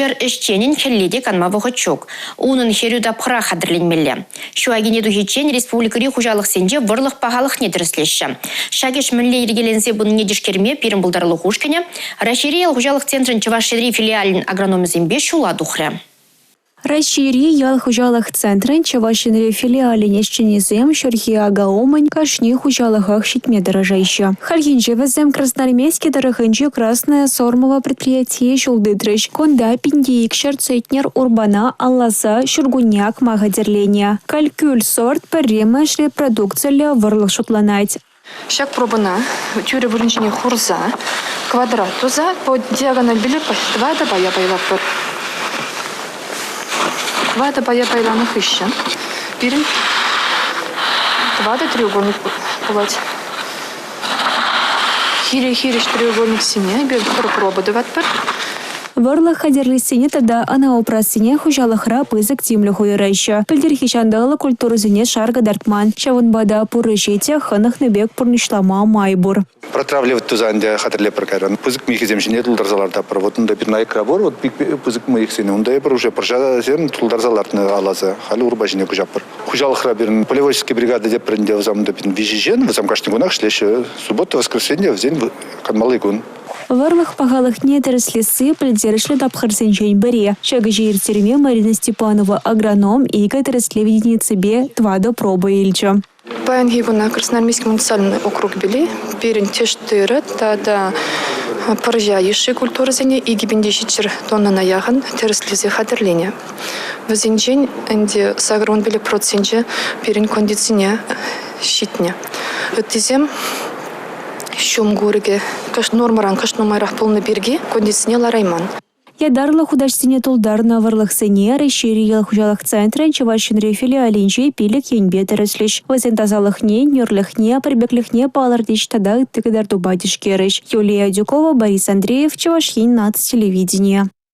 Ҫӗр ӗҫченӗн хӗлле те канма вӑхӑт ҫук. Унӑн хӗрӳ тапхӑра хатӗрленмелле. Ҫу акине тухиччен республикӑри хуҫалӑхсенче вӑрлӑх пахалӑхне тӗрӗслеҫҫӗ. Ҫак ӗҫ мӗнле йӗркеленсе пынине тишкерме пирӗн пултарулӑх ушкӑнӗ Раҫҫейри ял хуҫалӑх центрӗн Чӑваш Енри филиалӗн агрономӗсемпе ҫула тухрӗ. Раҫҫейри ял хуҫалӑх центрӗн Чӑваш Енри филиалӗн ӗҫченӗсем ҫурхи ака умӗн кашни хуҫалӑхах ҫитме тӑрӑшаҫҫӗ. Хальхинче вӗсем Красноармейски тӑрӑхӗнчи «Красное Сормово» предприятие ҫул тытрӗҫ. Кунта 1200 центнер урпана алласа ҫуркунне акма хатӗрленӗ. «Калькӳл» сорт пӗрремӗш репродукциллӗ вӑрлӑх шутланать. Ҫак пробӑна тӳрӗ вырӑн ҫине хурса квадрат туса по диагональпеле тӑватӑ пая пайлатпӑр. Тӑватӑ пая пайланӑ хыҫҫӑн пирӗн тӑватӑ треугольник пулать. Хире-хирӗҫ треугольниксене эпир пӗр проба тӑватпӑр. Вӑрлӑх хатӗрлессине тата ӑна упрассине хуҫалӑхра пысӑк тимлӗх уйӑраҫҫӗ. Пӗлтӗрхи ҫанталӑк культурӑсене шар кӑтартман. Ҫавӑнпа та пур ӗҫе те хӑнӑхнӑ пек пурнӑҫлама май пур. Протравливать туса ӗнтӗ хатӗрлетпӗр кайран. Пысӑк михӗсем ҫине тултарса лартатпӑр. Вот унта пирӗн аякра пур, вот пысӑк михсене. Унта эпир уже пӑрҫасем тултарса лартнӑ аласа. Халӗ урпа ҫине куҫатпӑр. Хуҫалӑхра пирӗн полеводческий бригада тепӗр ӗнтӗ вӗсем унта пирӗн виҫӗ ҫын, вӗсем кашни кунах ӗҫлеҫҫӗ. Суббота, воскресенье вӗсен канмалли кун. Вӑрлӑх пахалӑхне тӗрӗслесси пӗлтерӗшлӗ тапхӑрсенчен пӗри. Ҫак ӗҫе ирттерме Марина Степанова агроном икӗ тӗрӗслев единиципе тӑватӑ проба илчӗ. Паянхи куна Красноармейски муниципальный округ пирки пирӗн тӗш тырӑ тата пӑрҫа йышши культурӑсене 2700 тоннӑна яхӑн тӗрӗслесе хатӗрленӗ. Вӗсенчен ӗнтӗ 85 проценчӗ пирӗн кондицине ҫитнӗ. Ыттисем ҫум курӑкӗ нормӑран кӑшт нумайрах пулнӑ пирки кондицине ларайман. Ятарлӑ хутаҫсене тултарнӑ вӑрлӑхсене Раҫҫейри ял хуҫалӑх центрӗн Чӑваш Енри филиалӗнче 5 енпе тӗрӗслӗҫ. Вӗсен тасалӑхне, нӳрлӗхне, пӗрпеклӗхне палӑртӗҫ тата ытти кӑтартупа тишкерӗҫ. Юлия Адюкова, Борис Андреев, Чӑваш Ен наци телевиденийӗ.